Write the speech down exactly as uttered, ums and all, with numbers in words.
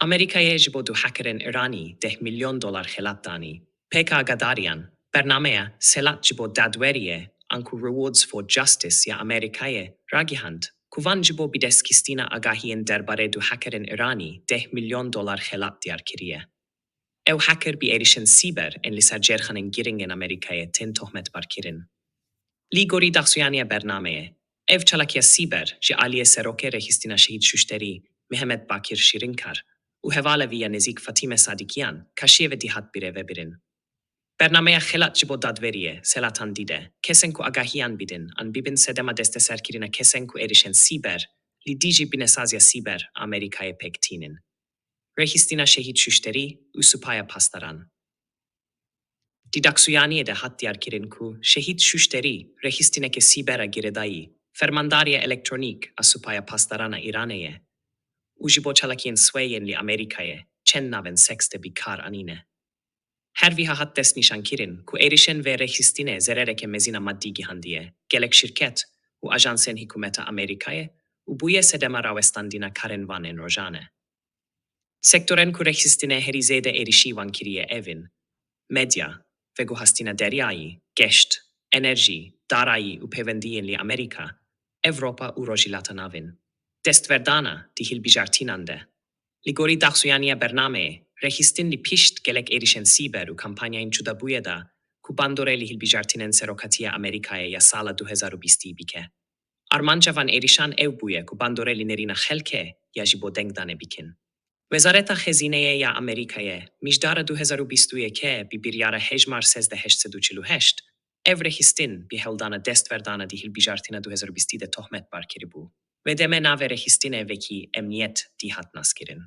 Amerîkayê ji bo duhekirên Îranî deh milyon dolar xelat danî. Pêka agadariyan, bernameya Xelat ji bo Dadweriyê, anku Rewards for Justice ya Amerîkayê, ragihand ku van ji bo bidestkistina agahiyên derbarê duhekirên Îranî deh milyon dolar xelat diyar kiriye. Ew hacker bi êrişên sîber ên li ser cêrxanên girîng ên Amerîkayê tên tohmetbar kirin. Li gorî daxuyaniya bernameyê, ev çalakiya sîber ji aliyê serokê Rêxistina Şehîd Şuşterî, Mihemed Bakir Şîrinkar, û hevalê wî ya nêzîk Fatîme Sadikiyan kaşiyê ve dihat birêvebirin. Bernameya Xelat ji bo Dadweriyê, Xelatan dide kesên ku agahiyan bidin an bibin sedema desteserkirina kesên ku êrişên sîber li dijî binesaziya sîber a Amerîkayê pêk tînin. Rêxistina Şehîd Şuşterî û Supaya Pasdaran. Di daxuyaniyê de hat diyarkirin ku Şehîd Şuşterî rêxistineke sîber a girêdayî, fermandariya elektronîk a Supaya Pasdaran a Îranê ye û ji bo çalakiyên swê yên li Amerîkayê çend navên seks de bi kar anîne. Her wiha hat destnîşankirin ku êrişên vê rêxistinê zerereke mezin a madî gihandiye gelek şirket û ajansên hikûmeta Amerîkayê û bûye sedema rawestandina karên van ên rojane. Sektorên ku rêxistinê herî zêde êrişî wan kiriye ev in: medya, veguhastina deryayî, geşt, enerjî, darayî û pêwendiyên li Amerîka, Ewropa û Rojhilata Navîn. Destverdana di hilbijartinan de. Li gorî daxuyaniya bernameyê, rêxistin li pişt gelek êrişên sîber û kampanyayên cudabûyê da ku bandorê li hilbijartinên serokatiya Amerîkayê ya sala du hezar û bîstî bike. Armanca van êrişan ew bûye ku bandorê li nêrîna xelkê ya ji bo dengdanê bikin. Wezareta Xezîneyê ya Amerîkayê mijdara du hezar û bîst û yekê bi biryara hejmar sêzdeh heşt sed û çil û heşt ev rêxistin bi hewldana destverdana di hilbijartina du hezar û bîstî de tohmetbar kiribû. Wê demê navê rêxistinê wekî Emniyet dihat naskirin.